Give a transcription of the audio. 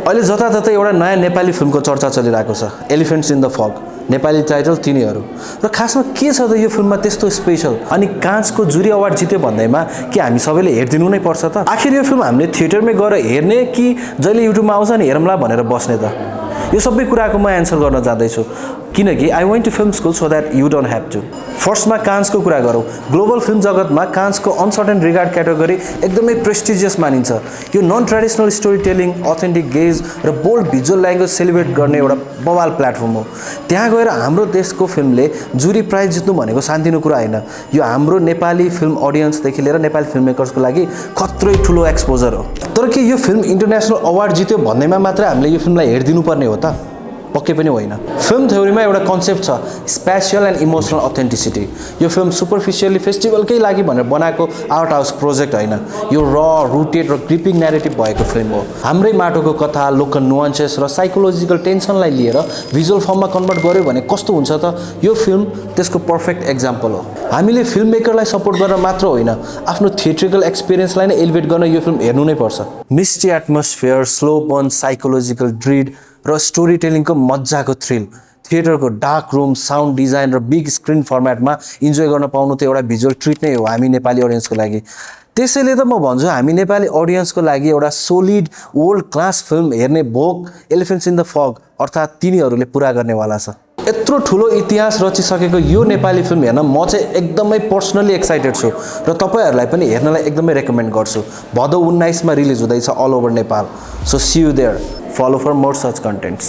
अहिले जताततै एउटा नयाँ नेपाली फिल्मको चर्चा चलिरहेको छ, एलिफेन्ट्स इन द फग। नेपाली टाइटल तिनीहरू। र खासमा के छ त यो फिल्ममा त्यस्तो स्पेशल? अनि कान्सको जुरी अवार्ड जित्यो भन्दैमा के हामी सबैले हेरिदिनु नै पर्छ त? आखिर यो फिल्म हामीले थिएटरमै गएर हेर्ने कि जहिले युट्युबमा आउँछ नि हेरौँला भनेर बस्ने त? यो सबै कुराको म एन्सर गर्न जाँदैछु, किनकि I went to film school so that you don't have to. फर्स्टमा कान्सको कुरा गरौँ। ग्लोबल फिल्म जगतमा कान्सको अनसर्टेन रिगार्ड क्याटेगोरी एकदमै प्रेस्टिजियस मानिन्छ। यो non traditional storytelling, authentic gaze र बोल्ड भिजुअल ल्याङ्ग्वेज सेलिब्रेट गर्ने एउटा बवाल प्लेटफर्म हो। त्यहाँ गएर हाम्रो देशको फिल्मले जुरी प्राइज जित्नु भनेको सानोतिनो कुरा होइन। यो हाम्रो नेपाली फिल्म अडियन्सदेखि लिएर नेपाली फिल्म मेकर्सको लागि खत्रै ठुलो एक्सपोजर हो। तर के यो फिल्म इन्टरनेसनल अवार्ड जित्यो भन्दैमा मात्रै हामीले यो फिल्मलाई हेरिदिनु पर्ने हो त? पक्कै पनि होइन। फिल्म थ्योरीमा एउटा कन्सेप्ट छ, स्पेसियल एन्ड इमोसनल अथेन्टिसिटी। यो फिल्म सुपरफिसियली फेस्टिभलकै लागि भनेर बनाएको आर्ट हाउस प्रोजेक्ट होइन। यो रुटेड र ग्रिपिङ न्यारेटिभ भएको फिल्म हो। हाम्रै माटोको कथा, लोकल नुवान्सेस र साइकोलोजिकल टेन्सनलाई लिएर भिजुअल फर्ममा कन्भर्ट गर्यो भने कस्तो हुन्छ त? यो फिल्म त्यसको पर्फेक्ट एक्जाम्पल हो। हामीले फिल्म मेकरलाई सपोर्ट गर्न मात्र होइन, आफ्नो थिएट्रिकल एक्सपिरियन्सलाई नै एलिभेट गर्न यो फिल्म हेर्नु नै पर्छ। Misty atmosphere, slow burn, psychological dread र स्टोरी टेलिङको मजाको थ्रिल, थिएटरको डार्क रुम, साउन्ड डिजाइन र बिग स्क्रिन फर्मेटमा इन्जोय गर्न पाउनु त एउटा भिजुअल ट्रिट नै हो हामी नेपाली अडियन्सको लागि। त्यसैले त म भन्छु हामी नेपाली अडियन्सको लागि एउटा सोलिड वर्ल्ड क्लास फिल्म हेर्ने भोक एलिफेन्ट्स इन द फग अर्थात् तिनीहरूले पुरा गर्नेवाला छ। यत्रो ठुलो इतिहास रचिसकेको यो नेपाली फिल्म हेर्न म चाहिँ एकदमै पर्सनली एक्साइटेड छु र तपाईँहरूलाई पनि हेर्नलाई एकदमै रेकमेन्ड गर्छु। भदौ 19 मा रिलिज हुँदैछ all over Nepal. So see you there. Follow for more such contents.